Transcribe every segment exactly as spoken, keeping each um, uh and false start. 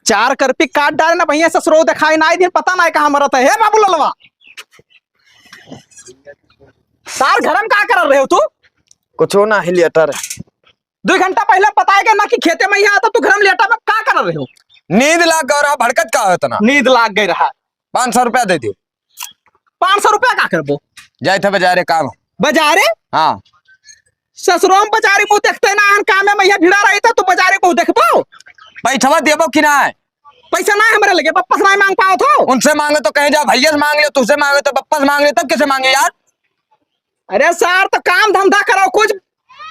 चार करपी काट डारे ना भैया, ससुरो देखाई नाई दिन, पता नाई कहाँ मरत है। हे बाबू ललवा, सार घर में का कर रहे हो तू? कुछ ना ही, लेटर। दो घंटा पहले बताए गए ना कि खेते में यहाँ आता, तू घर में लेटा में का कर रहे हो? नींद लाग गए रहा, भड़कत का हो इतना? नींद लाग गए रहा। पाँच सौ रुपया दे दियो। पाँच सौ रुपया का करबो? जाए थे बाजारे काम। बाजारे? हाँ। ससुरो में बाजारी मुँह देखते ना, अन काम में यहाँ भिड़ा रही था, तू बाजारी मुँह देखबो? पैसवा देबो कि ना? पैसा ना हमरे लगे, बप्पस ना मांग पाओ थो। उनसे मांगे तो कहे जाओ, भैया से मांग लियो, तुझसे मांगे तो बप्पस मांग लियो, तब किसे मांगे यार? अरे सार, तो काम धंधा करो कुछ,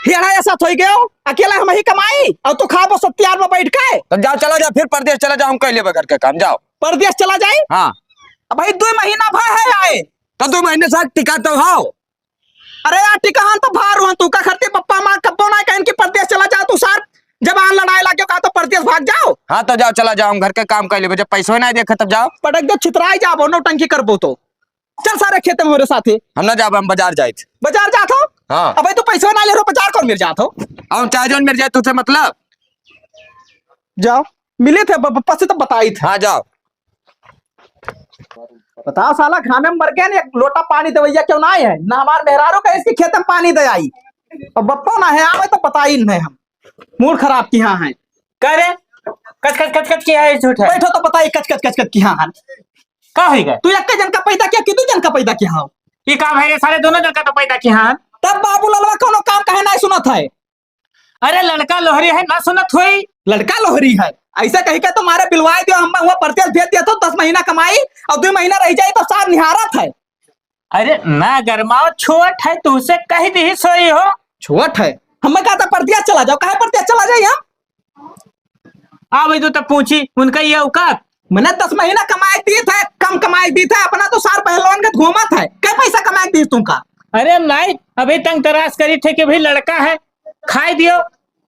हेड़ा ऐसा थोई गयो, अकेला हम ही कमाई, और तू खाबो सत्यार में बैठ के। तो जाओ, चला जाओ, फिर परदेस चला जाओ, हम कह लेबे घर के काम, जाओ। परदेस चला जाई? हाँ। अब भाई, दो महीना भर है आए। तो दो महीने से टिका तो हो। अरे यार, टिकाहन तो भार हुआ, तू का खरते पप्पा माँ कब्बो ना कहन कि परदेस चला जाओ, तू सार जबान लड़ाए लागे, का तो परदेस भाग जाओ। हाँ, तो जाओ, चला जाओ, हम घर के काम कह लेबे, जब पैसो ना देखे तब जाओ। पटक दे, छितराई जाबो, नौटंकी करबो तो। चल सारे खेते में हमरे साथे। हम ना जाब, हम बाजार जाइत। बाजार जात हो? हाँ। अबे तू पैसा ना ले रहो, बाजार कौन मेरे जात हो? अब हम चाहे जौन मेरे जाए, तुझसे मतलब? जाओ, मिले थे ब-, ब-, पसी तो बताई थे। हाँ, जाओ। बताओ साला, घामे में मर गए ना, एक लोटा पानी देवैया क्यों ना आए है? ना हमार मेहरारू कहे इसके खेते में पानी दे आई। अब बप्पो ना है, आवे तो बताई नहीं हम। मूड खराब किहा है। का रे? कच कच कच कच किहा है, झूठ है। बैठो तो बताई, कच कच कच कच किहा है। का होई गए? तू एक जन का पैदा किया कि दू जन का पैदा किया हो? ये काम है रे, सारे दोनों जन का तो पैदा किहा है। तब बाबू ललवा कोनो काम काहे ना सुनत है? अरे लड़का लोहरी है, ना सुनत होई। लड़का लोहरी है, ऐसा कही के तुम्हारे बिलवाए दियो, हम हुआ परदेस भेज दिया तो दस महीना कमाई और दो महीना रह जाई तो सार निहारत है। अरे ना गरमाओ, छोट है, तुझसे कह दी सोई हो। छोट है, हमें कहा था परदेस चला जाओ, काहे परदेस चला जाई हम? आ भाई, तू तब पूछी उनका ये औकात। मने दस महीना कमाए दी थे, कम कमाए दी थे, अपना तो सार पहलवान के घूमत है, क्या पैसा कमाए दी तुमका? अरे नाई, अभी तंग तराश करी थे कि भाई लड़का है, खाए दियो।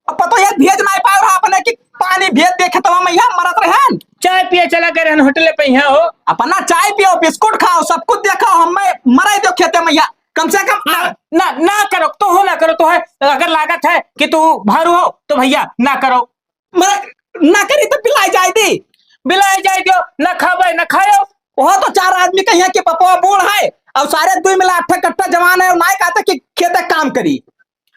अब पतो ये भेज नाई पाए रहा अपने कि पानी भेज दे खेतवा में, यहाँ मरत रहन। चाय पिए चला गए रहन होटले पे यहाँ हो। अपना चाय पियो, बिस्कुट खाओ, सब कुछ देखो, हमें मराई दो खेते में यहाँ। कम से कम ना, ना, ना करो, तो हो ना करो, तो है। अगर लागत है कि तू भारू हो, तो भैया ना करो। मरा, ना करी तो बिलाई जाए दी। बिलाई जाए दियो, ना खाबे, ना खायो। वह तो चार आदमी कहिए कि पपवा बूढ़ है, और सारे दुई मिला अट्ठा कट्ठा जवान है, और नाई कहते कि खेते काम करी।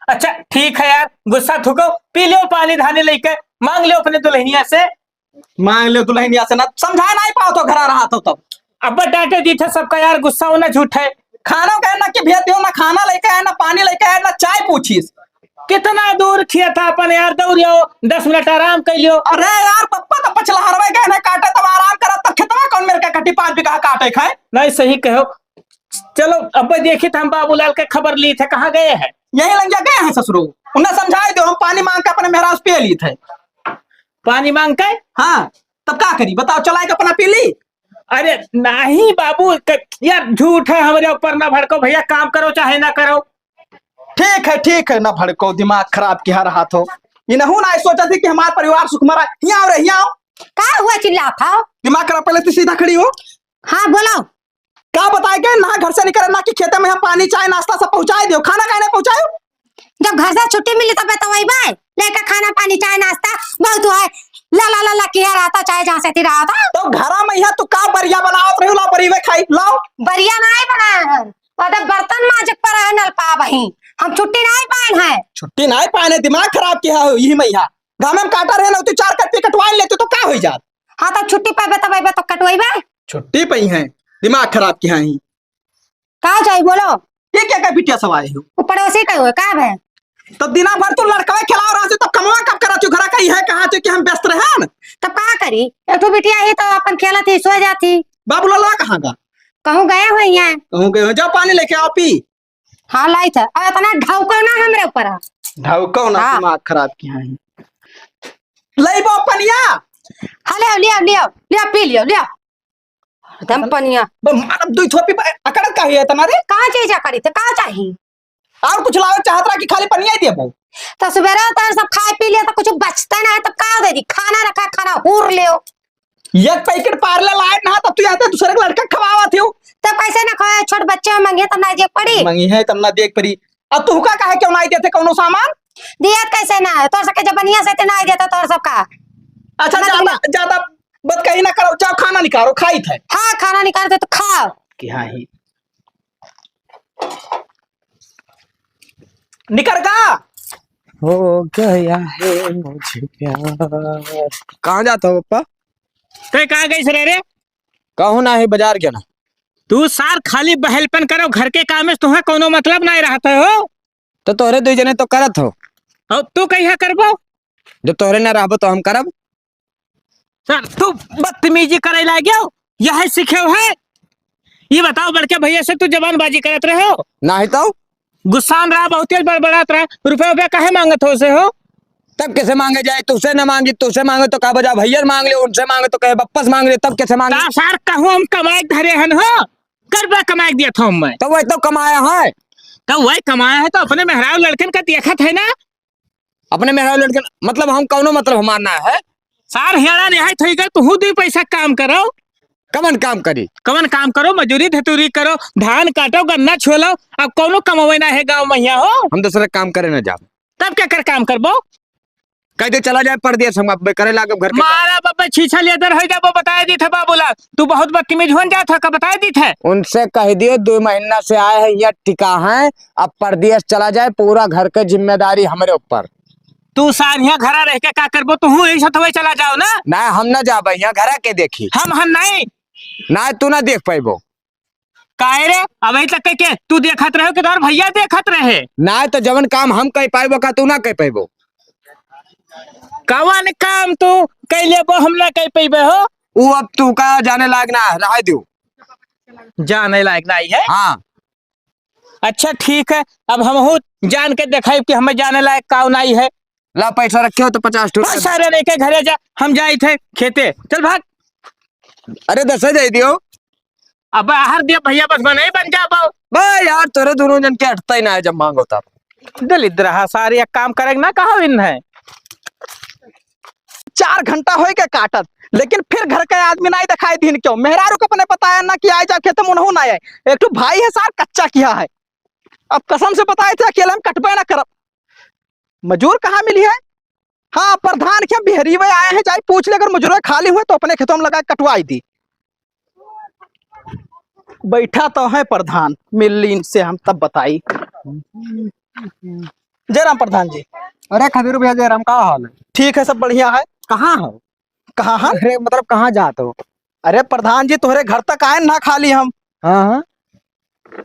अच्छा, ठीक है यार, गुस्सा थूको, पी लियो पानी धानी लेके, मांग लियो अपने दुल्हनिया से। मांग लियो दुल्हनिया से, ना समझा नाई पाओ तो घरा रहा तो तब। अब डांटे दी थे सबका यार, गुस्सा होना झूठ है। खाना कहे ना कि भेज दियो, ना खाना लेके आए, ना पानी लेके आए, ना चाय पूछीस। कितना दूर खेत है अपन यार, दौड़ियो, दस मिनट आराम कर लियो। अरे यार, पप्पा तो पछला हरवे गए ना काटे, तब आराम करत, तब खेतवा कौन मेरे का कटी पाँच बीघा काटे खाए? नहीं, सही कहो। चलो, अब देखी थे हम बाबूलाल के खबर ली थे, कहाँ गए हैं? यही लंगिया गए हैं ससुरो, उन्हें समझाई दो, हम पानी मांग के अपने मेहराज पे ली थे। पानी मांग के? हाँ, तब का करी बताओ, चलाए के अपना पी ली। अरे नहीं बाबू, क-, यार झूठ है, हमरे ऊपर ना भड़को भैया, काम करो चाहे ना करो। ठीक है, ठीक है, ना भड़को, दिमाग खराब किहा रहा थो। इनहू ना सोचा थी कि हमार परिवार सुखमरा। हियाँ आओ रे, हियाँ आओ। का हुआ चिल्लात हो? दिमाग खराब, पहले तू सीधा खड़ी हो। हाँ, बोलो। का बताए के ना घर से निकले ना कि खेते में हम पानी, चाय, नाश्ता सब पहुँचाए दियो, खाना काहे नहीं पहुँचाए? जब घर से छुट्टी मिली तब तो वही बाय, लेके खाना पानी, चाय, नाश्ता बहुत हुआ है। ला, ला, ला, ला किहा रहा था, चाहे जहाँ से थी रहा था। तो घरा में यहाँ तू का बरिया बनावत रही, लाओ बरिया में खाई, लाओ। बरिया नहीं बनाए हैं, मतलब बर्तन मांजे पर है नल पा वही, हम छुट्टी नहीं पाए हैं। छुट्टी नहीं पाए हैं, दिमाग खराब किहा हो, यही में यहाँ घामे में काटा रहे ना, तू चार कट पे कटवा लेते तो का हो जात? हाँ, तो छुट्टी पाबे तब अइबे तो कटवाइबे। छुट्टी पई है, दिमाग खराब किहा ही। का चाही बोलो? ये क्या का बिटिया सब आए हो? वो पड़ोसी का हुआ का भे? तो दिना भर तू लड़कवे खिलाओ रहा से, तो कमवा कब करत हो? घरा कहीं है, कहा थे कि हम व्यस्त रहन? तब का करी? एक ठो बिटिया ही तो अपन खेलत ही, सो जाती। बाबू ललवा कहाँ गा? कहूँ गए हो यहाँ। कहूँ गए हो, जाओ पानी लेके आओ पी। हाँ, लाई था। अब इतना ढौको ना हमरे ऊपर आ। ढौको ना, हाँ। दिमाग खराब किहा ही। लइबो पनिया? हाँ, ले, ले, ले, ले, पी लियो, ले। एकदम पनिया। ब-, मारब दुई थोपी प-, अकड़त का हुई है तुम्हारे? कहाँ चीज अकड़ी थे, कहाँ चाही? और कुछ लावे चाहत रहा कि खाली पनिया ही देबो? तो सुबेरे तो सब खाए पी लिया तो कुछ बचते ना है, तो का दे दी? खाना रखा, खाना हूर लियो। एक पैकेट पार्ले लाए ना, तब तू यहाँ से दूसरे के लड़का खवावा थियो। तो कैसे ना खाए, छोट बच्चे में मंगे तब ना देख पड़ी। मंगी है तब ना देख पड़ी। अब तू का काहे क्यों ना देते कौनो सामान? दिया कैसे ना है? तोर सबके जब बनिया से ते ना देता तोर सबका। अच्छा, ना तो ज्यादा, ज्यादा बात कहीं ना करो, जाओ खाना निकालो, खाई थे। हाँ, खाना निकाल दे तो खा। कि हाँ ही। निकर गा। हो गया है मुझे प्यार। कहाँ जात हो पप्पा? ते कहाँ गइस रहे रे? कहूँ ना ही, बाजार गया ना। तू सार खाली बहलपन करो, घर के काम में तुम्हें कोनो मतलब नाहीं रहत हो। तो तोहरे दुइ जने तो करत हो। अब तू कहिया करबो? जब तोहरे ना रहबो तो हम करब। सर, तू बदतमीजी करे लाग्यो, यह सीखे हो है? ये बताओ, बड़के भैया से तू जबानबाजी करत रहे हो? नाही तो। गुस्सान रहा बहुत तेज, बड़बड़ात रहा, रुपया, रुपया काहे मांगत हो से हो? तब कैसे मांगे जाए? तुझसे ना मांगी, तुझसे मांगे तो कहा बजा भैया मांग ले, उनसे मांगे तो कहे बप्पस मांग ले, तब कैसे मांगे? का सार कहूँ हम कमाए धरे हन हो, करबा कमाए दिया था मैं। तो वही तो कमाया है। तो वही कमाया है तो अपने मेहरारू लड़कन का देखत है ना। अपने मेहरारू लड़कन, मतलब हम कौनो मतलब हमार ना है। सार हेड़ा नहीं है, ठीक है, तू खुद ही पैसा काम करो। कमन काम करी? कमन काम करो, मजूरी धतूरी करो, धान काटो, गन्ना छोलो, अब कौनो कमावे ना है गाँव में यहाँ हो। हम दूसरे काम करे ना जाब। तब क्या कर काम करबो? कह दे चला जाए परदेस, हम अब करे लागब घर के काम। मारा बाबा छीछा लेदर हो जाबो, बताए दी थे बाबूलाल, तू बहुत बदतमीज होन जात है, का बताए दी थे? उनसे कह दियो दो महीना से आए हैं, यहाँ टिका है, अब परदेस चला जाए, पूरा घर के जिम्मेदारी हमरे ऊपर। तू सार यहाँ घरा रह के का करबो, तू हूँ यही सतवे चला जाओ ना। ना, हम ना जाबे, यहाँ घरा के देखी। हम हन नहीं। ना, तू ना देख पाइबो। काहे रे? अबही तक के, के तू देखत रहे कि तोहर भैया देखत रहे? ना, तो जवन काम हम कह पाइबो का तू ना कह पाइबो? कवन काम तू कह लेबो हम ना कह पाइबे हो? ऊ अब तू का जाने लायक ना है, रहे दियो। जाने लायक नहीं है? हाँ। अच्छा ठीक है, अब हमहू जान के देखाइब कि हमें जाने लायक का नहीं है। ला पैसा रखे हो तो पचास ठो। हाँ, सारे लेके घरे जा, हम जाइत है खेते। चल भाग। अरे दस दे दियो। अब बाहर दिया भैया, बस मैं नहीं बन जाबो। बे यार, तोरे दोनों जन के अटता ही ना है जब मांगो तब। दलिद्र हा सारे, एक काम करे ना कहो इन है। चार घंटा होई के काटत, लेकिन फिर घर के आदमी नहीं दिखाई दीन। क्यों? मेहरारू को अपने बताया ना कि आए जा खेते में, उनहू ना आए। एक ठो भाई है सार, कच्चा किया है। अब कसम से बताए थे, अकेले हम कटबे ना करब। मजूर कहाँ मिली है? हाँ, प्रधान के बिहरी में आए हैं, जाई पूछ ले, अगर मजूर खाली हुए तो अपने खेतों में लगा के कटवाई दी। बैठा तो है प्रधान, मिल ली इनसे हम तब बताई। जय राम प्रधान जी। अरे खदीरू भैया, जय राम, का हाल है? ठीक है, सब बढ़िया है। कहाँ हो? कहाँ है? अरे मतलब कहाँ जात हो? अरे प्रधान जी, तोहरे घर तक आए ना खाली हम। हाँ, हाँ।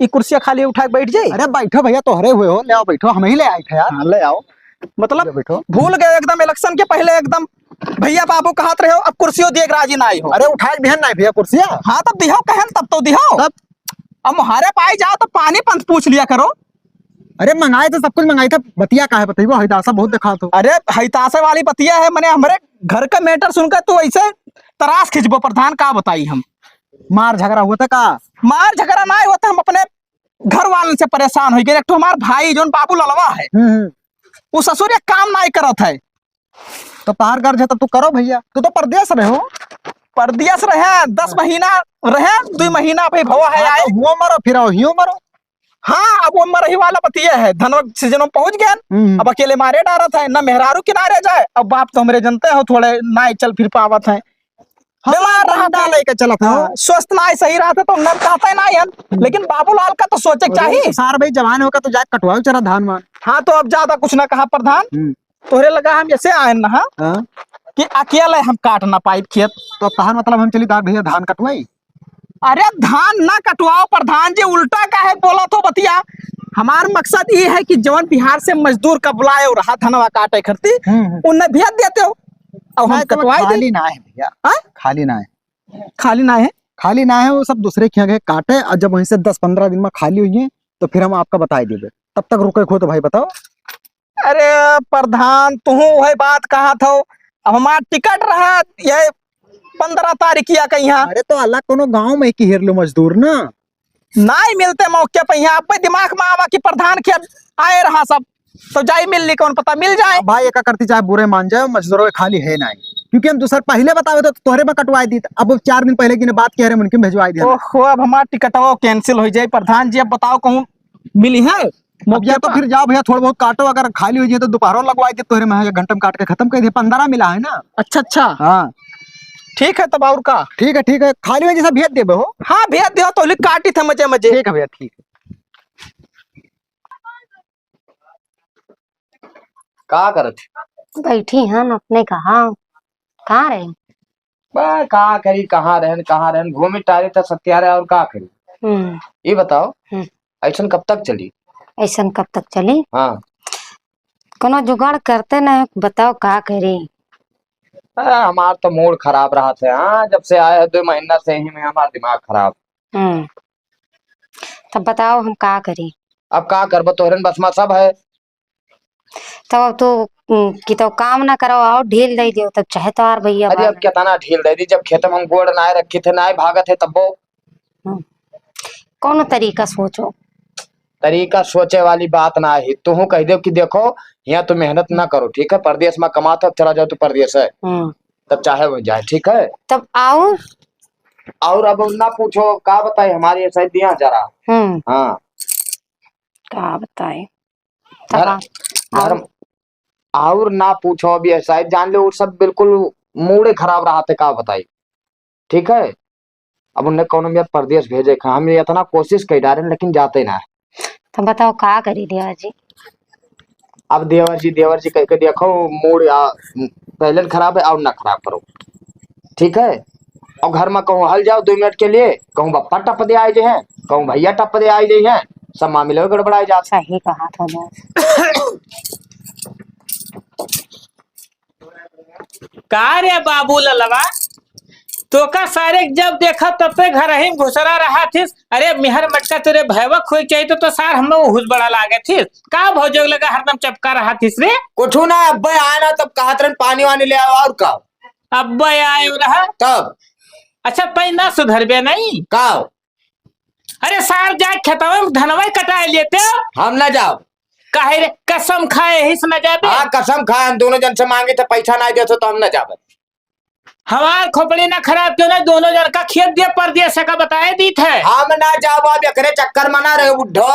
ई कुर्सिया खाली उठा के बैठ जाई? अरे बैठो भैया, तोहरे हुए हो, ले आओ बैठो, हम ही ले आए थे यार। हाँ, ले आओ। मतलब ले बैठो। भूल गए एकदम, election के पहले एकदम भैया बाबू कहत रहे हो, अब कुर्सियों दिए के राजी ना आई हो। अरे उठा के दिहन ना भैया कुर्सिया। हाँ, तब दिहो कहन, तब तो दिहो। तब? अब मुहारे पाई जाओ तो पानी पंथ पूछ लिया करो। अरे मंगाए थे, सब कुछ मंगाए थे, बतिया का है बताइबो, हईदासा बहुत देखा तो। अरे हईदासा वाली बतिया है, मने हमरे घर का matter सुनकर तू ऐसे तरास खींचबो प्रधान, का बताई हम। मार झगड़ा हुआ था का? मार झगड़ा ना हुआ था, हम अपने घर वालन से परेशान हो गए। एक ठो हमार भाई जोन बाबू ललवा है, हम्म, हम्म। वो ससुर एक काम ना करत है। तो तहार गर्ज है, तब तू करो भैया, तू तो परदेस रहे हो। परदेस रहे, दस हाँ। महीना रहे, दुई महीना अभी भवा है हाँ, आए। तो हुओं मरो, फिर आओ, हियों मरो। हाँ, अब वो मरही वाला बतिया है, धनवा season में पहुंच गए, हम्म। अब अकेले मारे डारत है, ना मेहरारू किनारे जाए। अब बाप तो हमरे जनते हो, थोड़े ना चल फिर पावत है। हाँ, बीमार रहा डंडा था। लेके चलत हो। हाँ, स्वस्थ ना सही रहते तो नर कहते ना हन, हम्म। लेकिन बाबूलाल का तो सोचे के अरे, चाहिए। तो सार भाई जवान होकर तो जाके कटवाओ चरा धान वान। हाँ, तो अब ज्यादा कुछ ना कहा प्रधान, हम्म। तोहरे लगा हम ऐसे आए ना, हाँ? हाँ। कि अकेले हम काट ना पाइब खेत। तो अब तहार मतलब हम चली तार भैया धान कटवाई? अरे धान ना कटवाओ प्रधान जी, उल्टा काहे बोलत हो बतिया? हमार मकसद ई है कि जवन बिहार से मजदूर का बुलाए हो रहा धनवा काटे खरती, हम्म, हम्म। उन्हें भेज देते हो। अब हम नहीं, तो कटवाई दे। खाली ना है भैया। हाँ? खाली ना है। खाली ना है? खाली ना है, वो सब दूसरे के यहाँ गए काटे, और जब वहीं से दस पन्द्रह दिन में खाली हुई है, तो फिर हम आपका बताई देबे। तब तक रुके खो तो भाई बताओ। अरे प्रधान, तुहू वही बात कहत हो। अब हमार टिकट रहा ये पन्द्रह तारीखिया का यहाँ। अरे तो अलग कोनो गांव में की हेर लो मजदूर ना। नाई मिलते मौके पे यहाँ, अब दिमाग में आवा कि प्रधान के आए रहा सब, तो जाई मिल ली, कौन पता मिल जाए। अब भाई एका करती चाहे बुरे मान जाए, मजदूरों के खाली है नाई, क्योंकि हम दूसर पहले बतावे तो तोहरे में कटवाई दी, अब चार दिन पहले की ने बात कह रहे, उनके में भिजवाई दिया। ओहो, अब हमार टिकटवा cancel हो जाए प्रधान जी, अब बताओ कहूँ मिली है? मोबिया तो फिर जाओ भैया, थोड़ा बहुत काटो, अगर खाली होइ जाए तो दोपहरो लगवाइ दे तोहरे में, एक घंटा में काट के खतम कइ दे, पन्द्रह मिला है ना। अच्छा, अच्छा। हाँ। ठीक है, तब और का? ठीक है, ठीक है, खाली होइ जइसे भेज देबे हो। हाँ, भेज दे, तो लिख काटी थे मजे मजे। ठीक है भैया, ठीक है। का करत? बैठी हन, अपने कहाँ, कहाँ रहे? बा, का करी, कहाँ रहन, कहाँ रहन, घूमी टारी त सत्यारे, और का करी? हम्म। ई बताओ, हम्म। ऐसन कब तक चली? ऐसन कब तक चली? हाँ। कोनो जुगाड़ करते ना, बताओ का करी? आ, हमार तो मूड खराब रहत है। हाँ, जब से आए हैं दो महीना से ही में हमार दिमाग खराब। हम्म। तब बताओ हम का करी? अब का करबो, तोहरन बस में सब है। तब अब तू, उम, कि तो काम ना करो, और ढील दे दियो, तब चाहे तो आर भैया अरे, अब भाग। कितना ढील दे दी, जब खेत में हम गोड़ नाय रखी थे, नाय भागत है, तब वो हम्म। कौनो तरीका सोचो। तरीका सोचे वाली बात ना है, तू कह दे कि देखो, यहाँ तो मेहनत ना करो, ठीक है, परदेश में कमात हो, चला जाओ तो परदेश है, हम्म। तब चाहे वो जाए, ठीक है। तब और? और अब ना पूछो, का बताए, हमारी ऐसा ही दिया जरा। हम्म। हाँ। का बताए? तब घर, आ-, घर, और? और ना पूछो, अभी ऐसा है, जान लो, वो सब बिल्कुल मूड ही खराब रहा थे, का बताई, ठीक है। अब उन्हें कौनो में परदेश भेजे का, हम ये इतना कोशिश कर डारे, लेकिन जाते ना। तो बताओ, का करी देवर जी? अब देवर जी, देवर जी कह के देखो, मूड आ, पहले न खराब है, और ना खराब करो, ठीक है। और घर में कहूँ हल जाओ दो मिनट के लिए, कहूँ बप्पा टप दे आए जे हैं, कहूँ भैया टप दे आए जे हैं, सब मामले में गड़बड़ाए जात। सही कहा था देवर। का रे बाबू ललवा, तोका सारे जब देखा तब से घर ही घुसरा रहा थिस। अरे मिहर मटका, तेरे भैवक होई चाहिए तो, तो सार हम लोग हुस बड़ा लागे थिस। का भौजोग लगा हरदम चपका रहा थिस रे? कुछ ना, अब्बे आए ना तब कहत रहन पानी वानी ले आओ, और का? अब्बे आए रहा? तब? अच्छा, पै ना सुधरबे नहीं? का? अरे सार, जाए खेतवा में धनवा कटाए लेते हो। हम ना जाओ। काहे रे? कसम खाए, यही से ना जाबे। हाँ, कसम खाए, हम दोनों जन से मांगे थे, पैसा ना दे तो हम ना जाबे। हमार खोपड़ी ना खराब क्यों ना, दोनों जन का खेत दे परदेस का बताए दीत है। हम ना जाबो, अब एकरे चक्कर में ना रहे बुढ़ो।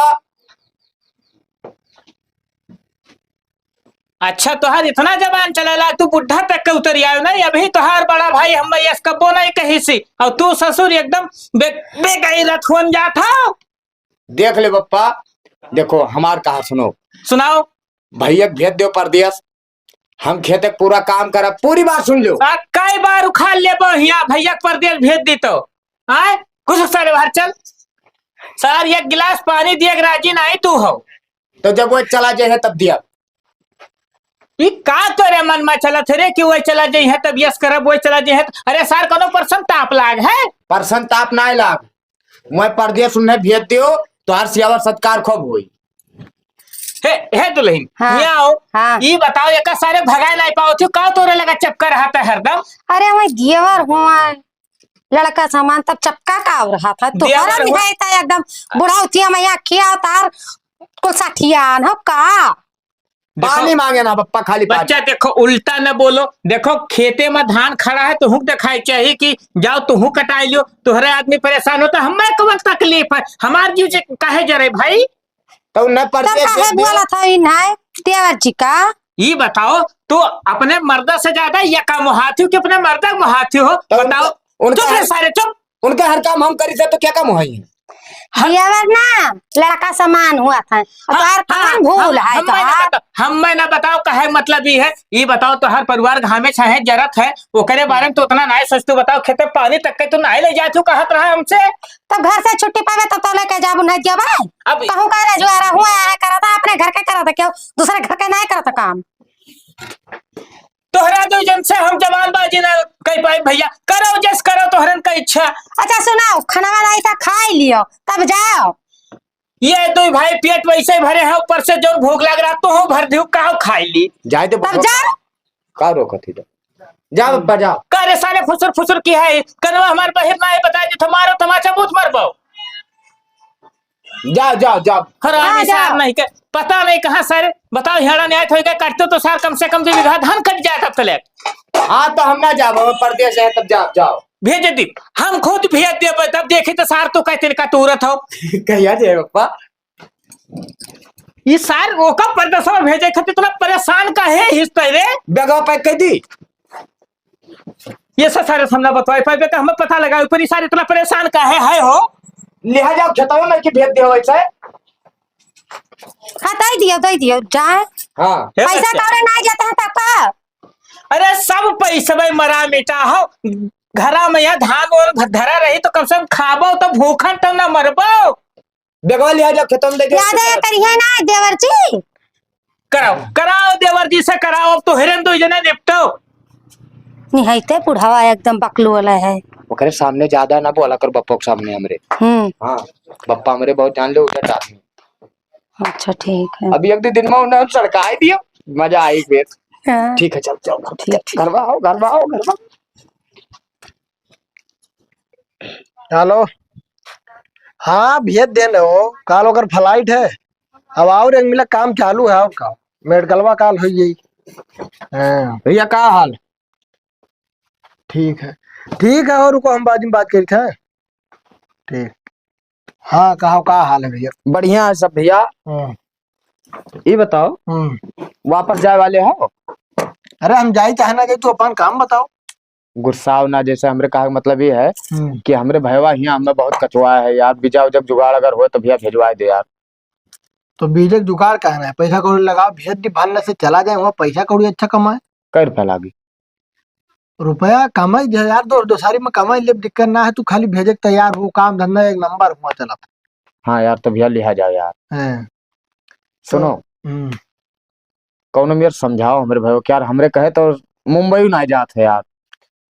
अच्छा, तोहार इतना जबान चलेला, तू बुढ़ा तक के उतरी आयो नहीं। अभी तोहार बड़ा भाई हम यस कब्बो नहीं कही सी, और तू ससुर एकदम बे-, बेगैरत होन जात हो। देख ले बप्पा, देखो हमार कहा सुनो। सुनाओ। भैया के भेज दो परदेस, हम खेते के पूरा काम करब, पूरी बात सुन लो। आ, कई बार उखाड़ लेबो हिया, भैया के परदेस भेज दी तो। आए, कुछ सारे बाहर चल। सार एक गिलास पानी दिए के राजी नहीं तू हो। तो जब वो चला जाए है तब दिया। ई का तोरे मन में चलत है रे कि वही चला जाई है तब यस करब, वही चला जाई है त-, अरे सार, कोनो परसन ताप लाग है? परसन ताप ना लाग, मैं परदेस उन्हें भेज दियो, तोहार सेवा सत्कार खूब होई। हे, हे दुल्हन, हाँ। यहाँ आओ। हाँ। ई बताओ, एका सारे भगाए नहीं पाओ थी, का तोरे लगा चपका रहा था हरदम? अरे, वही देवर हुआ, लड़का समान तब चपका का हो रहा था, तो देवर हरम हुआ। है था एकदम बुढ़ौतिया में यहाँ किया तार कुल सठियान हो का? देखो, पानी मांगे ना बप्पा, खाली पानी। बच्चा देखो, उल्टा न बोलो। देखो, खेते में धान खड़ा है, तुहूँ देखाई चाहिए कि जाओ तुहूँ कटाई लियो। तोहरे आदमी परेशान होता, हमें कौन तकलीफ है? हमार जीव जे काहे जरे भाई? तो न तब परदेस काहे भेज दे। बोला था इन है देवर जी का? ये बताओ, तू अपने मर्दा से ज्यादा ये का मुहाती हो कि अपने मर्दा का मुहाती हो? तो बताओ। उनका, उनका चुप रे हर सारे, चुप। उनका हर काम हम करी थे तो क्या काम हुआ है? हाँ। देवर ना, लड़का समान हुआ था। हाँ, तोहार हाँ, कौन भूल हम, है हम मैं ना तोहार? बताओ, हम मैं ना बताओ, कहे मतलब ई है, ई बताओ, तोहार परिवार घामे छाहे जरत है, ओकरे बारे में तो उतना नाय सोच, तू बताओ, खेते पानी तक के तू नाय ले जात हो, कहत रहा हमसे। तब घर से छुट्टी पावे तब तो लेके जाबू, नहीं जाबे? अब कहूँ का रजुआरा हुआ है, करता अपने घर के करता, क्यों दूसरे घर के नहीं करता काम? तोहरा दो जन से हम जबानबाजी ना कह पाए भैया, करो जस करो तोहरन का इच्छा। अच्छा सुनाओ, खाना वाना ऐसा खाई लियो, तब जाओ। ये दो भाई पेट वैसे ही भरे हैं, ऊपर से जो भूख लग रहा तो हूँ भर दियो, काहो खाई ली। जाए दे तब बबुआ। जाओ। का रोकत ही तो? जा बब्बा, जा। का रे सारे फुसुर फुसुर की है, कनवा हमार बहिर ना है, बता दे, तो मारो तमाचा मुत मरबो। जा, जा, जा। हरामी हाँ, जा। सार नहीं के, पता नहीं कहाँ सारे, बताओ, हेड़ा न्याय थोड़ी का काटते तो सार कम से कम दो बीघा धान कट जाए तब तले। हाँ, तो हम ना जाब, हम परदेस है, तब जाब, जाओ। भेज दी, हम खुद भेज देब, तब देखी तो सार तो कहते का तूरत हो। कहिया जाए बप्पा? ई सार ओका परदेसवा भेजे खातिर इतना परेशान काहे हिस तै रे? बेगवा पैक कर दी। ये सब सारे सामने बतवाए पाए बेटा, हमें पता लगा ऊपर ई सार इतना परेशान काहे है हो? लिहा जाओ खेतवा में कि भेज दियो वैसे। हाँ, दे दियो, दे दियो, जाए। हाँ। हे पैसा बच्चा। कौड़ी ना जाता है तब का? अरे सब पैसवे मरा मिटा हो, घरा में यह धान ओन धरा रही तो कम से कम खाबो तो भूखन तो न मरबो। बेगवा लिहा जाओ खेतवा में दे दियो। याद है, करिए ना देवर जी। कराओ, कराओ देवर जी से कराओ, अब तो हिरन दो जने निपटो। निहायते बुढ़ावा एकदम बकलू वाला है। ओकरे सामने ज्यादा ना बोला कर बप्पा के सामने हमरे। हम्म। हाँ, बप्पा हमरे बहुत जान ले उधर आदमी। अच्छा, ठीक है। अभी एक दो दिन में उन्हें सड़काई दियो, मजा आई फिर। हाँ। ठीक है, चल, चल, ठीक, ठीक। घर में आओ, घर में आओ, घर में। हेलो। हाँ, भेज देने हो, काल ओकर flight है। अब और एक मिला काम चालू है, और का? मेडिकलवा काल हो गई। हाँ। भैया, का हाल? ठीक है, ठीक है, और रुको, हम बाद में बात करी थे। ठीक। हाँ, कहो, का हाल है भैया? बढ़िया है सब भैया। हाँ। ई बताओ, हम्म। वापस जाए वाले हो? अरे, हम जाई चाहे ना जाई, तू अपन काम बताओ। गुस्साओ ना, जैसे हमरे कहा के मतलब ये है हम्म। कि हमरे भयवा हियाँ हमें बहुत कचवा है यार, बीजा जब जुगाड़ अगर हो तो भैया भेजवाए दे यार। तो बीजे के जुगाड़ कहना है, पैसा कौड़ी लगाओ, भेज दी, भालने से चला जाए, वहाँ पैसा कौड़ी अच्छा कमाए। कै रुपया लागी? रुपया कमाई दे यार, दो, दो सारी में कमाई लेब, दिक्कत ना है, तू खाली भेजे के तैयार हो, काम धंधा एक नंबर हुआ चलत। हाँ यार, तो भैया लिहा जाओ यार। हैं। सुनो, तो, हम्म। कौनो मेर समझाओ हमरे भाई के यार, हमरे कहे तो मुंबई ना जात है यार।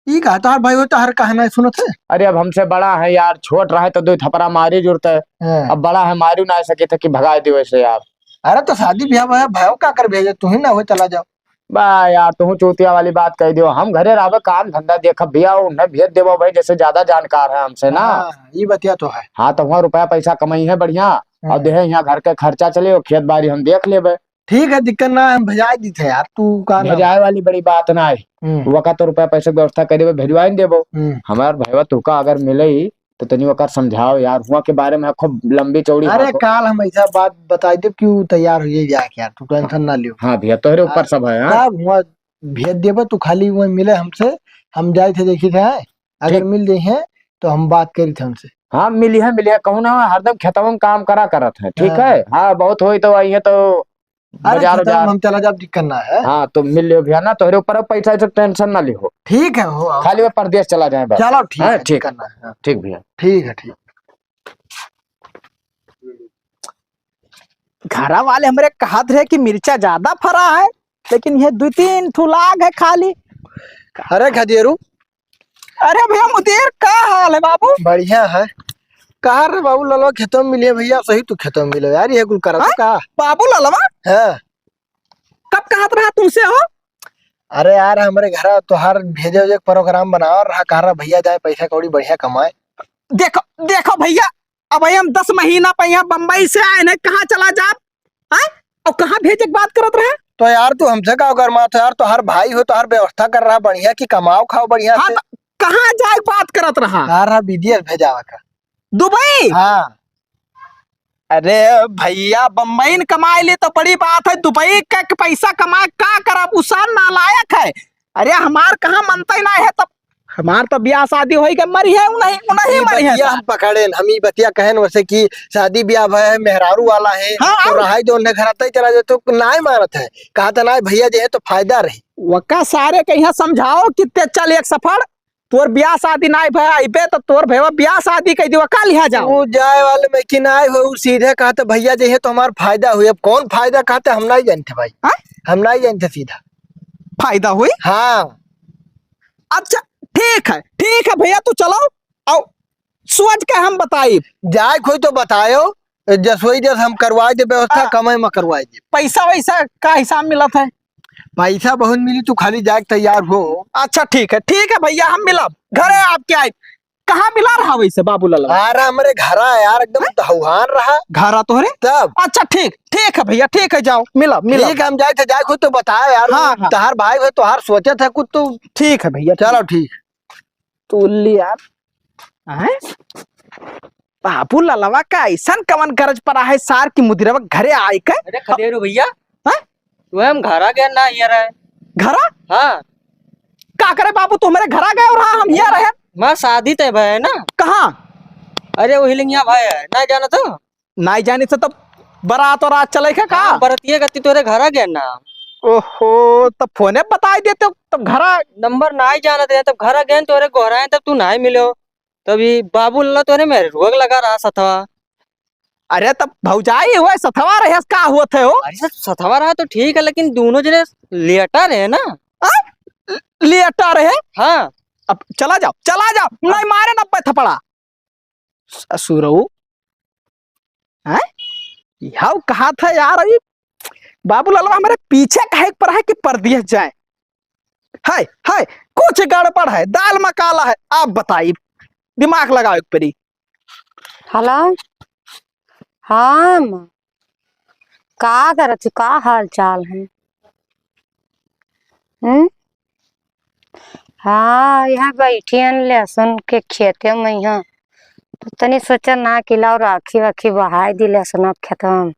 ई का तोहार भाई हो, तोहार कहा ना सुनत है? अरे अब हमसे बड़ा है यार, छोट रहे तो दो थपरा मारी जुरते। हाँ। अब बड़ा है, मारी ना सके थे कि भगाए दे वैसे यार। अरे तो शादी ब्याह है, भाई का कर भेजे, तू ही ना हो चला जाओ। बा यार, तू चूतिया वाली बात कह दियो। हम घरे रहबे, काम धंधा देखब भैया, उन्हें भेज देबो भाई, जैसे ज्यादा जानकार है हमसे ना। हाँ, ई बतिया तो है। हाँ, तो वहाँ रुपया पैसा कमाई है बढ़िया, हाँ। और देहे यहाँ घर के खर्चा चले, और खेत बाड़ी हम देख लेबे। ठीक है, दिक्कत ना है, हम भेजाए दी थे यार, तू का ना। भेजाए वाली बड़ी बात ना है। हम्म। वका तो रुपया पैसे के व्यवस्था कर देबे, भेजवाइन देबो। हम्म। हमार भैया तुका अगर मिले ही, तो तनी ओकर समझाओ यार, हुआ के बारे में खूब लंबी चौड़ी अरे, बात हो। काल हम ऐसा बात बताई देब कि ऊ तैयार हो जाए जाके यार, तू tension ना लियो। हाँ भैया, तोहरे ऊपर हाँ, सब है, हाँ। तब हुआ भेज देबे, तू खाली वहीं मिले हमसे, हम जाए थे देखी थे, अगर ठीक। मिल जाए हैं, तो हम बात करी थे उनसे। हाँ, मिली है, मिली है, कहूँ ना, हरदम खेतवा में काम करा करत है, ठीक हाँ। है? हाँ, बहुत होई तो आई है तो अरे, बाजार, खेतवा में बाजार। हम चला जाब, दिक्कत ना है। हाँ, तो मिल लियो भैया ना, तोहरे ऊपर अब पैसा, ऐसे tension ना लिहो। ठीक है, हो, आओ। खाली वो परदेस चला जाए बस। चलो, ठीक हाँ, है, ठीक। दिक्कत ना है। ठीक भैया। ठीक है, ठीक। घरा वाले हमरे कहत रहे कि मिर्चा ज्यादा फरा है, लेकिन ये दो तीन ठो लाग है खाली। अरे खदेरू, अरे भैया मुदीर, का हाल है बाबू? बढ़िया है। कहा रे बाबू ललवा खेतों में मिलिए भैया, सही तू खेतों में मिलो यार, ये कुल करत हाँ? का? बाबू ललवा? हाँ। कब कहत रहा तुमसे हो? अरे यार, हमरे घर तोहार भेजे उजे के program बनाओ रहा, कहा रहा भैया जाए पैसा कौड़ी बढ़िया कमाए। देखो, देखो भैया, अब हम दस महीना पे यहाँ बम्बई से आए हैं, कहाँ चला जाब? हाँ? और कहाँ भेजे के बात करत रहा? तो यार, तू हमसे का गरमात हो यार? तोहार भाई हो, तोहार व्यवस्था कर रहा बढ़िया, कि कमाओ खाओ बढ़िया हाँ, से। तो कहाँ जाए के बात करत रहा? यार, हाँ, विदेश भेजावा का। दुबई? हाँ। अरे भैया, बम्बई न कमाए ले तो बड़ी बात है, दुबई का के पैसा कमाए का करब? उ सार नालायक है। अरे हमार कहाँ मनते ना है, तब हमार तो ब्याह शादी होई के मरी है, उन्हीं, उन्हीं ई मरी है बतिया सार। हम पकड़ेन, हम ई बतिया कहेन वैसे कि शादी ब्याह भय है, मेहरारू वाला है, हाँ, तो और? रहाई जो उन्हें घर आते ही चला जाए तो नाय मानत है, कहा था नाय भैया जे है तो फायदा रही। वका सारे के यहाँ समझाओ कि ते चल एक सफर, तोर ब्याह शादी नाय भय, अइबे तो तोर भैया ब्याह शादी कह दियो, का लिहा जाओ? वो जाए वाले में कि नाय हो, वो सीधे कहा तो भैया जे है तो हमार फायदा हुई। अब कौन फायदा कहते हम नाय जानते भाई, हाँ? हम नाय जानते सीधा। फायदा हुई? हाँ। अच्छा, ठीक है, ठीक है भैया, तू चलो, आओ, सोच के हम बताई। जाए कोई तो बतायो, जस वही जस हम करवाए दे व्यवस्था, हाँ। कमाई में करवाए दे। पैसा वैसा का हिसाब मिलत है? पैसा बहुत मिली, तू खाली जाए के तैयार हो। अच्छा, ठीक है, ठीक है भैया, हम मिलब, घरे आपके आए। कहाँ मिला रहा वैसे बाबू लाल? अरे, हमरे घरा है यार, एकदम हैं? दहुआन रहा। घरा तोहरे? तब। अच्छा, ठीक, ठीक है भैया, ठीक है, जाओ, मिलब, मिलब। ठीक है, हम जाए थे, जाए खुद तो बताओ यार, हाँ, हाँ। तोहार भाई हो, तोहार सोचत है कुछ तो। ठीक है भैया, चलो, ठीक। ठीक। तू ले यार। हैं? बाबू ललवा का अइसन कवन गरज परा है सार की मुदिरवा घरे आए के? अरे खदेरू भइया, हाँ? तू हम घरा गया ना हिया रहे। घरा? हाँ। का करे बाबू, तू हमरे घरा गए रहा, हम हिया रहे। माँ शादी तय भय है ना? कहाँ? अरे वही लिंगिया भाई है, ना जाना तो? नाई जानी से तब बरात और रात चले के का? हाँ, बरतिये गति तोरे घरा गया ना। ओहो, तब फोने बताई देते तब घरा। नंबर नाई जानत रहे, तब घरा गए तोरे गोहराए, तब तू नाई मिलो। तब ई बाबू लल्ला तोरे मेरे रोग लगा रहा सथवा। अरे तब भौजाई हुआ सथवा रहे, का हुआ थे हो? अरे सर, सथवा रहा तो ठीक है, लेकिन दोनों जने लेटा रहे ना। आ? लेटा रहे? हाँ। अब चला जाओ, चला जाओ, नहीं मारे नब्बे थपड़ा। ससुरऊ, हैं? यह कहा था यार, अभी बाबू ललवा हमारे पीछे कहे पर है कि परदेस जाए। हाय, हाय, कुछ गड़बड़ है, दाल में काला है। आप बताई, दिमाग लगाओ एक परी। हेलो, हाँ माँ, का करत हू? का हाल चाल है? हम्म? हाँ, यहाँ बैठी हन लहसुन के खेते में यहाँ। तो तनी सोचा ना कि लाओ राखी वाखी बहाई दी लहसुन के खेतवा में।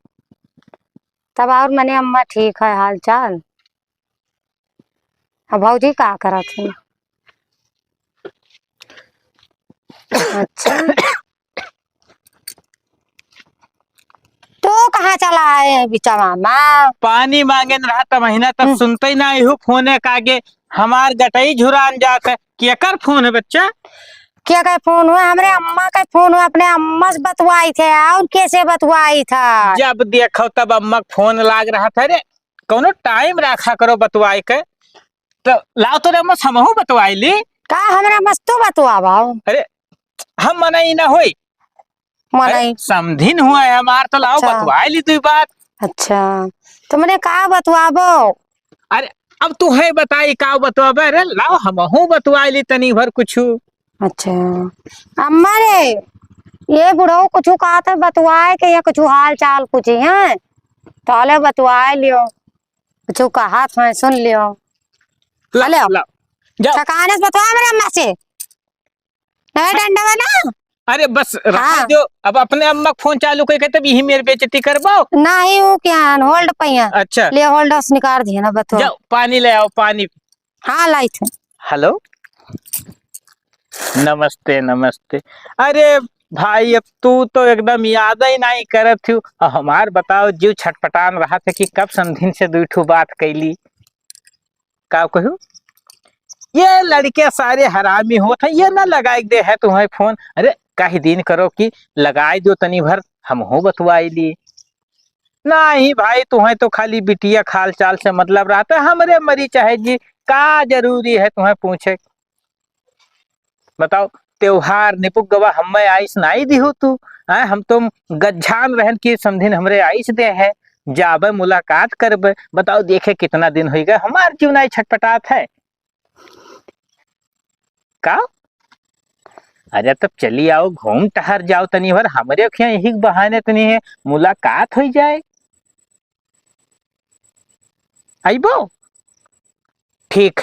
तब और मने अम्मा ठीक है हाल चाल? अब भौजी का करत है? अच्छा। तू कहाँ चला आए बिचवा में? पानी मांगे न रहा त महीना तक हम्म। सुनते ही ना, इहू फोने का आगे हमार गटई झुरान जात है। केकर फोन है बच्चा? केकर फोन हुआ? हमरे अम्मा का फोन हुआ, अपने अम्मा से बतवाई थे। और कैसे बतवाई था? जब देखो तब अम्मा का फोन लाग रहा था रे। कौनो टाइम रखा करो बतवाए के। तो लाओ तोरे अम्मा से हमहू बतवाई ली। का हमरे अम्मा से तू बतवावा? अरे हम मना ही ना होई। मना अरे, ही। समधिन हुआ है हमार, तो लाओ अच्छा। बतवाई ली तू बात। अच्छा, तो मने का बतवाबो? अरे अब तू है बताई का बतवाबे? अरे लाओ हमहू बतवाई ली तनी भर कुछ। अच्छा अम्मा रे, ये बुढ़ऊ कुछ कहत है बतवाए के या कुछ हाल चाल कुछ है, ताले बतवाए लियो, कुछ कहत है सुन लियो। ला, हेलो। ला, जाओ। ठकाने से बतवा मेरे अम्मा से। ए, डंडवा ना। अरे बस रहा हाँ। जो, अब अपने अम्मा के फोन चालू करके तब यही मेरे बेइज्जती करबो। नहीं, वो क्या है, होल्ड पे है। अच्छा। ले होल्ड से निकाल दिए ना, बतवा। जाओ, पानी ले आओ, पानी। हाँ, लाइट है। हेलो, नमस्ते, नमस्ते। अरे भाई, अब तू तो एकदम याद ही नहीं करत हूँ। अब हमार बताओ, जीव छटपटान रहा था कि कब समधिन से दुई ठो बात कैली। का कहू, ये लड़के सारे हरामी होत हैं, ये ना लगाए दे है तुम्हें फोन। अरे कह दिन करो कि लगाए दो तनी भर, हमहू बतवाई ली। नहीं भाई, तुम्हें तो खाली बिटिया के हाल चाल से मतलब रहता है, हमरे मरी चाहे जी, का जरूरी है तुम्हें पूछे? बताओ, त्योहार निपुक गवा हमें आइस नाई दिहु तू, हैं? हम तो गज्जान रहन की समधिन हमरे आइस दे है, जाबे मुलाकात करबे। बताओ, देखे कितना दिन होई गए, हमार जीव नाई छटपटात है का? अरे तब चली आओ, घूम टहर जाओ तनी भर, हमरे अखियाँ यही के बहाने तनी है, मुलाकात होई जाए। आइबो? ठीक।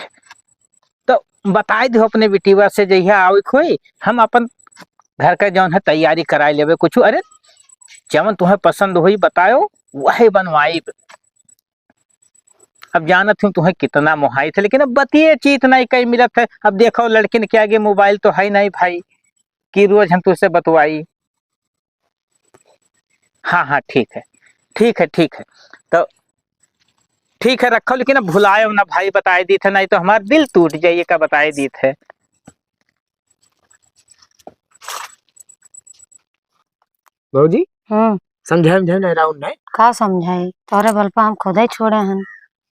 तो बताई दो अपने बिटिवा से, जहिया आवे के होई, हम अपन घर का जौन है तैयारी कराई लेबे कुछ। अरे जौन तुम्हें पसंद होई बताओ, वही बनवाइब। अब जानत हूँ तुम्हें कितना मोहाई थे, लेकिन अब बतिये चीत नहीं कहीं मिलत है। अब देखो लड़किन के आगे मोबाइल तो है नहीं भाई, कि रोज हम तुझसे बतवाई। हाँ, हाँ, ठीक है, ठीक है, ठीक है। तो ठीक है, रखो, लेकिन अब भुलायो ना भाई, बताए दी थे, नहीं तो हमार दिल टूट जाइए का बताए दी थे। भौजी, हम्म। समझाए, समझाए नहीं राउंड नहीं। का समझाई? तोहरे बल पर हम खुदे छोड़े हन।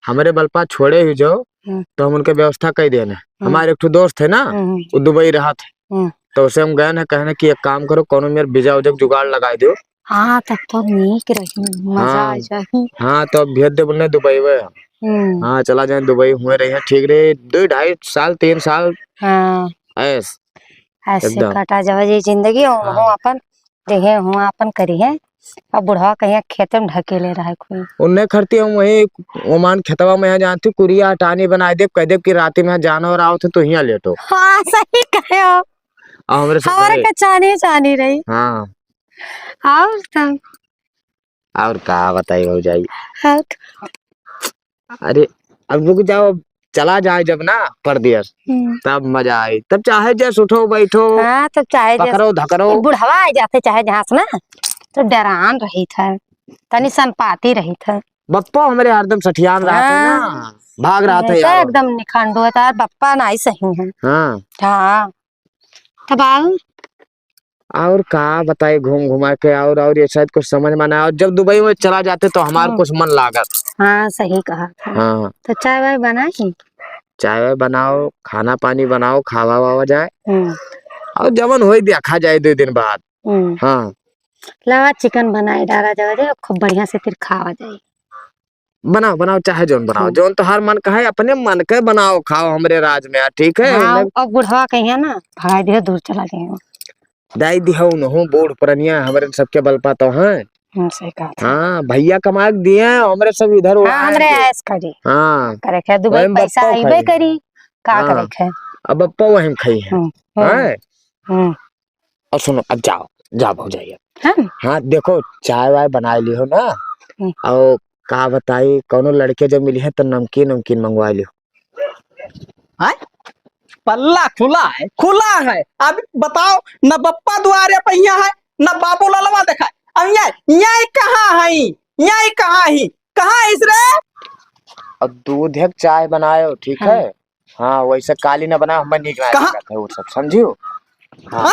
हमरे बल पर छोड़े ही जो, हम्म। तो हम उनके व्यवस्था कर देने। हम्म। हमारे एक ठो दोस्त है ना, हम्म, हम्म। वो दुबई रहा था। हम्म। तो उसे हम गए ना, कहने कि एक काम करो, कौनो मेर वीजा उजा के जुगाड़ लगाई दो। हाँ, तब तो नीक रही, मजा आ हाँ। जाही। हाँ, तो अब भेज दे बोलने दुबई में। हम्म। हाँ, चला जाए दुबई, हुए रही है, ठीक रहे, दो ढाई साल, तीन साल। हाँ। ऐस। ऐसे एकदम। कटा जावे जी जिंदगी, हम हाँ। हो अपन देहे हुआ अपन करी है। अब बुढ़वा कहीं खेते में ढकेले रहे कोई। उन्हें खरती हम वही ओमान खेतवा में यहाँ जानती कुरिया टानी बनाए देब, कह देब कि राती में यहाँ जानवर आओ थे तो हियाँ लेटो। हाँ, सही कहे हो। और हमरे सब हमरे घरे। के चानी चानी रही। हाँ। और तब? और का बताई भौजाई? हाँ। अरे, अब रुक जाओ, चला जाए जब ना परदेस, हम्म। तब मजा आई। तब चाहे जस उठो बैठो, हाँ, तब चाहे जस पकड़ो धकड़ो। बुढ़वा आ जाते चाहे जहाँ से ना, तो डरान रही था, तनी संपाती रही था। बप्पो हमरे हरदम सठियान रहत है ना, हाँ। भाग रहत है तो यार। एकदम निखंडो है, तार बप्पा नाई सही है। हाँ। हाँ। तब आऊ? और का बताई, घूम घुमा के और, और ये शायद कुछ समझ में ना आए। और जब दुबई में चला जाते तो हमार हाँ। कुछ मन लागत। हाँ, सही कहा था। हाँ। तो चाय वाय बनाई? चाय वाय बनाओ, खाना पानी बनाओ, खावा वावा जाए। हम्म। और जवन होई देखा जाए दो दिन बाद। हम्म। हाँ। लावा चिकन बनाए डाला जावा जाए, खूब बढ़िया से फिर खावा जाए। बनाओ, बनाओ, चाहे जौन बनाओ, हम्म। जौन तोहार मन कहे, अपने मन के बनाओ, खाओ हमरे राज में, ठीक है? हाँ, न- अब बुढ़वा कहिया ना, भगाई दिहो, दूर चला जाए। दाई दिहो, उनहु बूढ़ पुरनिया, हमरे सबके बल पा तो हैं। हम्म, सही कहा था। हाँ, भैया कमा के दिए हैं, हमरे सब इधर उड़ा हाँ, है हमरे तो। ऐश करी। हाँ। करे के दुबई वही में पैसा बप्पो अइबे खाई है। करी, का हाँ। करे के? अब बप्पो वहीं में खाई है। हम्म, हम्म, हैं? हम्म। और सुनो, अब जाओ, जाओ भौजाई अब। हाँ। हाँ, देखो, चाय वाय बनाए लिहो ना। हम्म। और का बताई, कौनो लड़के जब मिली है तो नमकीन उमकीन मंगवा लिहो। हैं? पल्ला खुला है, खुला है। अब बताओ, न बप्पा दुआरे पहिया है, न बाबू ललवा देखा है। अब ये, ये कहाँ है? ये कहाँ है? कहाँ है इस रे? अब दूध है, चाय बनायो, ठीक हाँ। है? हाँ, वैसे काली ना बना, हमें नीक ना कहाँ? लागत है वो सब, समझियो? हाँ। हाँ?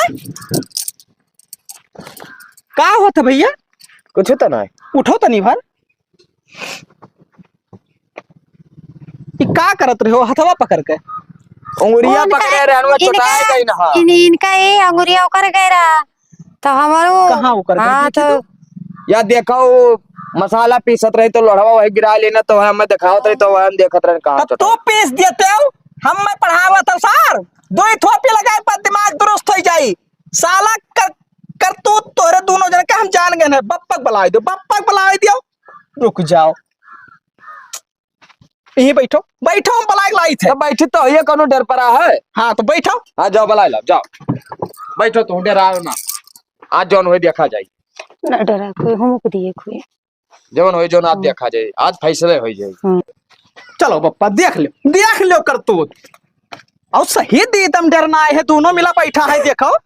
का होत है भैया? कुछ तो नहीं। उठो तनी भर। ई का करत रहे हो हथवा पकड़ के? उंगरिया उनका, पकड़े रहन, वो इनका, चोटाए गई ना। इन-, इनका ये अंगुरिया ओकर गए रहा। तो हमारो कहाँ ओकर गए हाँ, देखी तो तो। या देखो, वो मसाला पीसत रही तो लोढ़वा वही गिरा लेना, तो वह हमें दिखावत रही, तो वह हम देखत रहे कहाँ तब तो चोटाए। पीस देते हो, हम मैं पढ़ावत हूँ सर, दो ही थोपी लगाए पर दिमाग दुरुस्त हो जाई। साला कर, करतूत तोहरे दोनों जन के हम जान गए हैं। बप्पक बुलाए दो, बप्पक बुलाए दियो। रुक जाओ, यहीं बैठो, बैठो, हम बुलाए लाई थे। तो बैठी तो ये कौनो डर पड़ा है? हाँ, तो बैठो। हाँ, जाओ बुलाए लाओ, जाओ। बैठो, तू डराओ ना। आज जौन होई देखा जाई। ना डरा कोई, हम को दिए कोई। जवन होई, जौन आज हम्म। देखा जाई, आज फैसले होई जाई। हम्म। चलो बप्पा, देख लो, देख लो करतूत। और सही दी एकदम डरना है, दोनों मिला बैठा है, देखो।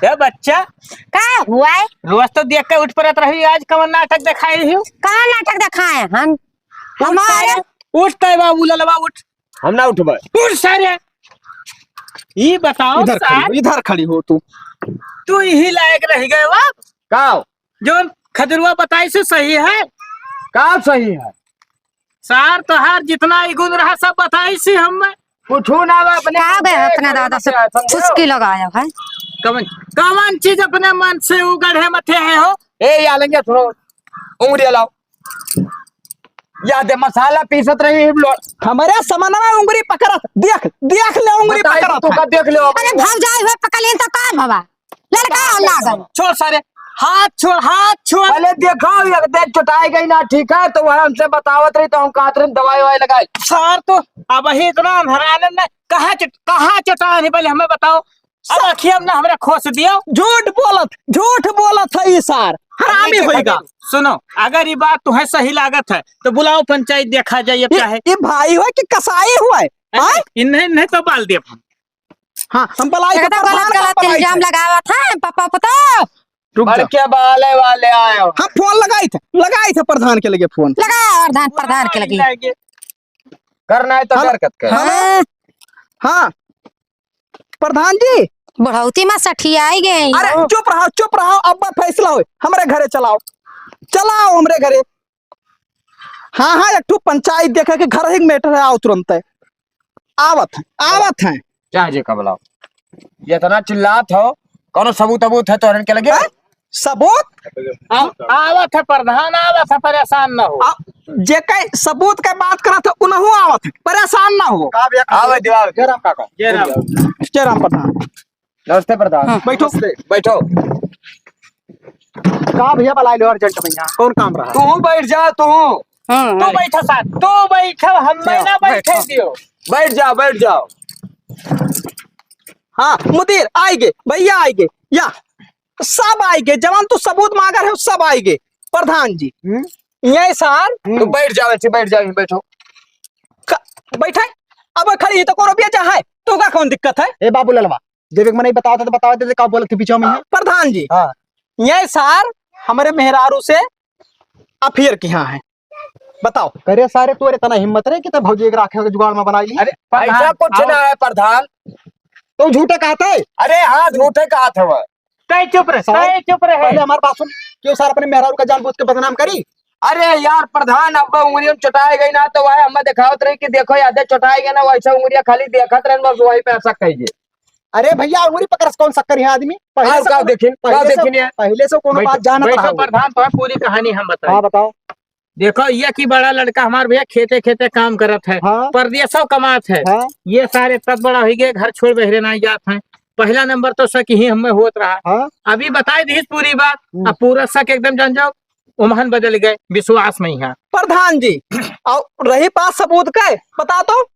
ए बच्चा, का हुआ है? रोज तो देख के उठ परत रही, आज कवन नाटक देखाई रही हो? का नाटक देखाए हम? उठ हमारे सारे, उठ तय बाबू ललवा, उठ। हम ना उठबे। उठ सारे। ई बताओ इधर खड़ी सार, हो, इधर खड़ी हो तू। तू यही लायक रह गए हो। का? जौन खजुरवा बताई से सही है? का सही है? सार तोहार जितना ही गुण रहा सब बताई से हम। कुछ ना बा, अपने का बे, अपने दादा से समझो। फुसकी लगाया है। कवन, कवन चीज अपने मन से उगढ़े मथे है हो? ए, या लेंगे सुनो, उंगरी लाओ। या दे मसाला पीसत रही हम लोग। हमरे समनवा उंगरी पकड़त, देख, देख ले उंगरी बताई पकड़त तू है। का देख ले। अरे भौजाई हो पकड़ लेन तो का भवा? लड़का लागल। छोड़ सारे, हाथ छोड़, हाथ छोड़। पहले देखो, एक देख चोटाई गई ना, ठीक है, तो वह हमसे बतावत रही, तो हम कहत रहे, दवाई ववाई लगाई। सार तो अब ही इतना अंधरानन ना, कहाँ चोट-, कहाँ चोटान है, पहले हमें बताओ। अब अखिया में ना हमरा खोस दियो। झूठ बोलत, झूठ बोलत है ई सार, हरामी होइगा। सुनो, अगर ई बात तुम्हें सही लागत है, तो बुलाओ पंचायत, देखा जाए अब ये, क्या है। ये भाई हुआ कि कसाई हुआ है? अरे, हाँ? इन्हें, इन्हें तो बाल दिया। हाँ, हम बलाई तो एकदम गलत, प्रधान गलत का बलाई इल्जाम थे। लगावत है, पापा पता। रुक जा। बड़के बाले वाले आए हो। हम फोन लगाई थे, लगाई थे प्रधान के लगे फोन। लगा प्रधान, प्रधान के लगे। करना है तो हेलो। डर कत के। हेलो। हाँ। हाँ। प्रधान जी। बढ़ौती में सठियाई गए अरे हो। चुप रहो, चुप रहो, अब फैसला होई। हमरे घरे चलाओ, चलाओ हमरे घरे। हाँ, हाँ, एक ठो पंचायत देखे के घर ही मैटर है, आओ तुरंत है। आवत है, आवत है। जा जे का बुलाओ। ये इतना चिल्लात हो, कौनो सबूत अबूत है तोहरन के लगे? हैं? सबूत? आ-, आवत है प्रधान, आवत है, परेशान न हो। आ, जे के सबूत के बात करत है, उनहु आवत है, परेशान न हो। आवे दियो, आवे। जय राम काका। जय राम। जय राम प्रधान। नमस्ते प्रधान। हाँ। बैठो। नमस्ते। बैठो। का भैया बुलाए लो urgent में यहाँ? कौन काम रहा? तू बैठ जा, तू। हाँ, तू हाँ। बैठो साथ, तू बैठो, हम बैठो, ना बैठे बैठो। दियो। बैठ जाओ, बैठ जाओ। हाँ, मुदीर आइगे, भइया आइगे, या सब आइगे, जवन तू सबूत माँगर है, सब आइगे। प्रधान जी, हम्म? ये सार हम्म। तो बैठ जाओ, ऐसे बैठ जाओ, बैठो। क-, बैठे? अब खड़ी ही तो कौनो बेजा है, तो का कौन दिक्कत है? ए बाबू ललवा, जब एक मनई बतावत है तो बतावत है, का बोलत है पीछे में? हाँ, प्रधान जी, हाँ। ये सार हमरे मेहरारू से affair किहा है, बताओ। करे सारे, तोरे तना हिम्मत रहे कि तब भौजी एक राखे के जुगाड़ में बनाई ली? अरे, प्रधान, ऐसा कुछ ना है, प्रधान। तो झूठे कहत है? अरे हाँ, झूठे कहत है वह। तय चुप रहे, सारे, तय चुप रहे। पहले हमार बात सुन, क्यों सार अपने मेहरारू का जानबूझ के बदनाम करी? अरे यार प्रधान, अब उंगलियों में चोटाए गई ना, तो वह हमें दिखावत रही कि देखो यादे चोटाए गए ना, वैसे उंगलियां खाली देखत रहन, बस वही पे शक है ये। अरे भइया, उंगली पकड़स कौन शक करी है आदमी? पहले से का कौन, देखिन, का पहले से, देखिन ये? पहले से कौन बैठो, बात जानत बैठो रहा हो? प्रधान, तो पूरी कहानी हम बताई। हाँ, बताओ। देखो, ये कि बड़ा लड़का हमार भइया खेते खेते काम करत है, हाँ। परदेसो कमात है। हाँ। ये सारे तब बड़ा होइ गए, घर छोड़ बहरे नाहीं जात है। पहला नंबर तो शक ही हमें होत रहा। हाँ। अभी बताई दीस पूरी बात, हम्म। अब पूरा शक एकदम जान जाओ, उमहन बदल गए, विश्वास नहीं है। प्रधान जी, और रही बात सबूत के, बता तो,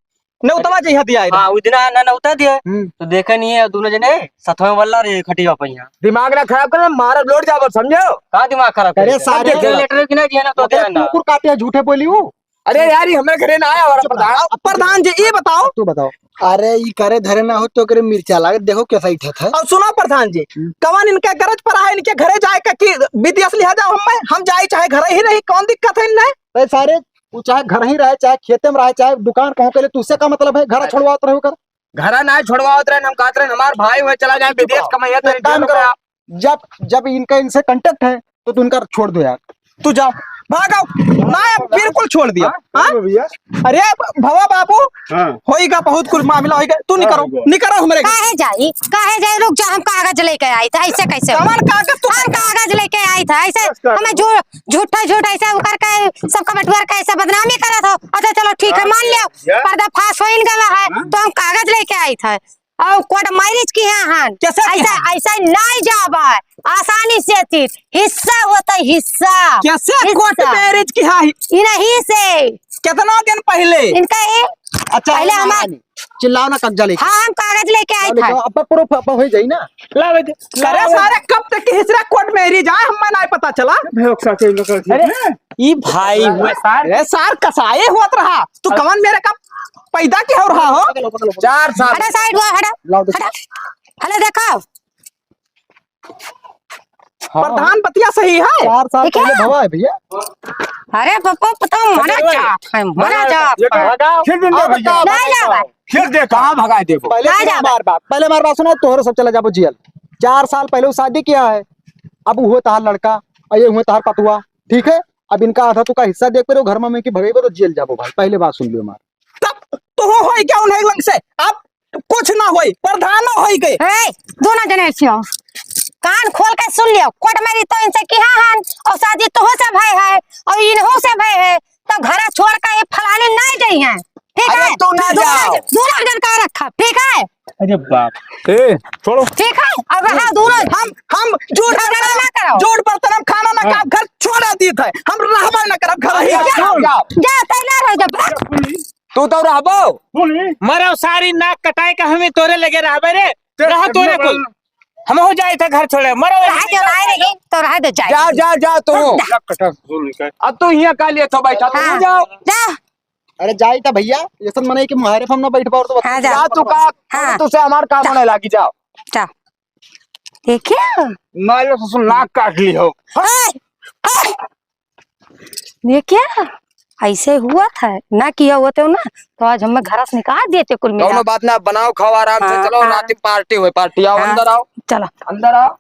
नेउतवा जइहा दिया है। हाँ, उ दिना ना नेउता दिया। हम्म। तो देखे नहीं है, दोनों जने सथवे वाला रे खटिया पे यहाँ। दिमाग ना खराब कर, मारब लोट जाबो, समझो? का दिमाग खराब करे करे? सारे अब देख लेटर की ना दिया ना तो ओकरे दिया ना। कुकुर काटे हैं, झूठे बोली हूँ। अरे यार, ये हमरे घरे ना आया हमारा चुप रहो। प्रधान। अब प्रधान जी, ये बताओ। तू बताओ। अरे, ई करे धरे ना हो तो ओकरे मिर्चा लागे, देखो कैसा ही ठत है। और सुनो प्रधान जी, हम्म। कवन इनके गरज पर है इनके घरे जाए का कि विदेश लिहा जाओ हमें? हम जाए चाहे घर ही रही, कौन दिक्कत है इन्हें? अरे सारे, वो चाहे घर ही रहे, चाहे खेते में रहे, चाहे दुकान कहूँ के लिए, तुझसे का मतलब है? घर छोड़वावत रहे ओकर? घरा ना छोड़वावत रहे, हम कहत रहे हमार भाई हुए चला जाए एक विदेश काम कमाइए तो एक काम करो, जब, जब इनका इनसे contact है तो तुम इनका छोड़ दो यार। तू जाओ, भागो। ना, बिल्कुल छोड़ दिया। हाँ, हाँ? भैया। अरे भवा बाबू, हाँ। होइगा बहुत कुछ मामला होइगा, तू हाँ, निकरो, होइगा। निकरो हमरे घर। काहे जाई, काहे जाई? रुक जा, हम कागज लेके आई था, ऐसे कैसे हो? कवन कागज तू हम कागज लेके आई था, ऐसे बस कागज। हमें झू-, झूठा झूठ ऐसे उ करके सबका बटुआ के ऐसे बदनामी करत हो। अच्छा चलो ठीक है, हाँ, मान लियो, या। पर्दाफाश होइन गवा है, हाँ। तो हम कागज लेके आई था। और court marriage किहा हन। कैसे ऐसा, किहा? ऐसा नहीं जाबा है। आसानी से चीज, हिस्सा होता है, हिस्सा। कैसे हिस्सा। Court marriage किहा है? इन्हीं से। कितना दिन पहले? इनका ये अच्छा, पहले ना, हमार ना, चिल्लाओ ना, कब्जा लेके। हाँ, हम कागज लेके आई था। अब proof अब हो जाई ना। ला बेटे, करे ला सारे, कब तक की हिसरा court marriage आए, हमें नहीं पता चला। भैया, साथे में कर दिया। अरे, ई भाई हुए सार। अरे सार, कसाए होत रहा। तू कवन मेरे का पैदा के हो रहा हो? चार साल। हटा side हुआ, हटा। लाओ, देखो। हटा। हेलो, देखो। हाँ। प्रधान बतिया सही है। चार साल ठीक है। पहले भवा है भैया। अरे पप्पा, पता मरा जात है, मरा जात है। फिर दिन दे भैया। नहीं जाबा। फिर दे, कहाँ भगाए देबो? पहले ना फिर जाबा। हमार बात, पहले हमार बात सुना, तोहरे सब चला जाबो जेल। चार साल पहले वो शादी किहा है, अब वो तहार लड़का और ये हुए तहार पतुआ, ठीक है? अब इनका आधा तू का हिस्सा देख पे रहो घर में, में कि भगेबो तो जेल जाबो भाई, पहले बात सुन लियो हमार। तब तो हो, होई क्या उन्हें लंग से? अब कुछ ना होई, प्रधानो होई गए। ए, दोनों जने ऐसे हो। कान खोल के सुन लियो, court marriage तो इनसे किहा हन, और शादी तोहो से भय है, और इनहो से भय है, तो घरा छोड़ के ये फलाने नहीं गई हैं, ठीक अरे है? तू ना दोनों जाओ। जन, दोनों जन का रखा, ठीक है? अरे बाप। ए, छोड़ो। ठीक है, अब रहा दोनों। हम, हम जोड़ झगड़ा बर्तन, ना करो। जोड़ बर्तन हम खाना ना हाँ। खाब, घर छोड़ा दी थे, हम रहबे ना करब, घर ही अरे जाओ। जाओ। जा, तैयार हो जा, भाग। तू तो रहबो। बोली। मरो सारी नाक कटाए का हमें तोरे लगे रहबे रे। ते रहा तोरे कुल। हम हो जाए थे घर छोड़े। मरो। रहा दे, रहा दे, तो रहा दे जाए। जा, जा, जा तू। जा। नाक कटा, बोली का। अब तू हियां का लिए तो बैठा, तू हाँ। जाओ। जा। अरे जाई था भैया, ऐसन मने कि मुहारे पे हम ना बैठ पाओ तो हाँ, जा। जा तू का, हाँ। तू से हमार काम जा। होने लागी, जाओ। जा। देखिए। मारो ससुर नाक काट ली हो। ए, ए। ये क्या? ऐसे हुआ था ना, किया हुआ तो ना, तो आज हमें घर से निकाल देते कुल मिला। कौनो बात ना, बनाओ खाओ आराम से, हाँ, चलो हाँ। रात में party हुई, party, आओ हाँ, अंदर आओ। चलो। अंदर आओ।